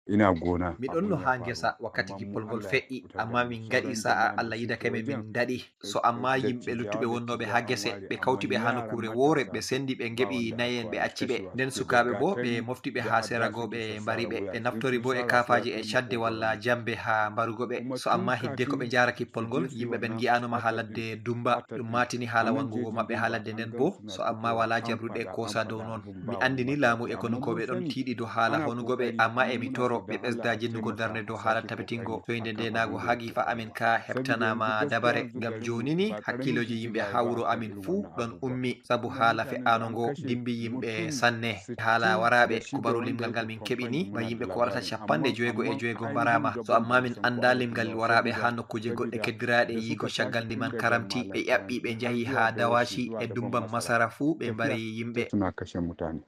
Ina gona. Mi ɗonno ha ngesa wakkati kippol ngol fe'i, amma min ngaɗi sa'a Allah yidake men, min daɗi. So amma yimɓe luttuɓe wonnoɓe ha gese, ɓe kauti ɓe ha nokkure wore, ɓe sendi, ɓe geɓi nayen, ɓe acci ɓe. Nden sukaɓe bo ɓe mofti ɓe ha sera go, ɓe mbari ɓe. Ɓe naftori bo e kafaji e cadde walla jambe ha mbarugo ɓe. So amma hidde ko ɓe jara kippol ngol, yimɓe ɓen gi'anoma ha ladde Dumba. Ɗum matini haala wangugo maɓɓe ha ladde nden bo, so amma wala jabruɗe kosa dow noon. Mi andini laamu e konukoɓe ɗon tiiɗi dow haala honugoɓe, amma emi toro ɓe ɓesda jinnugo darde dow haala tabitingo soyde ndenago ha gifa amin ka heɓtanama dabare, ngam joni ni hakkiloji yimɓe ha wuro amin fuu ɗon ummi, saabu haala fe'ano ngo dimbi yimɓe sanne. Haala waraɓe, kubaru limgal ngal min keeɓi ni ba yimɓe ko warata 66 mbarama. So amma min anda limgal waraɓe ha nokkuje goɗɗe keddiraɗe yigo. Caggal ndiman karamti, ɓe ƴaɓɓi, ɓe jaahi ha Dawaci e Dumbam Masara fuu, ɓe mbari yimɓe. Suna kashe mutane.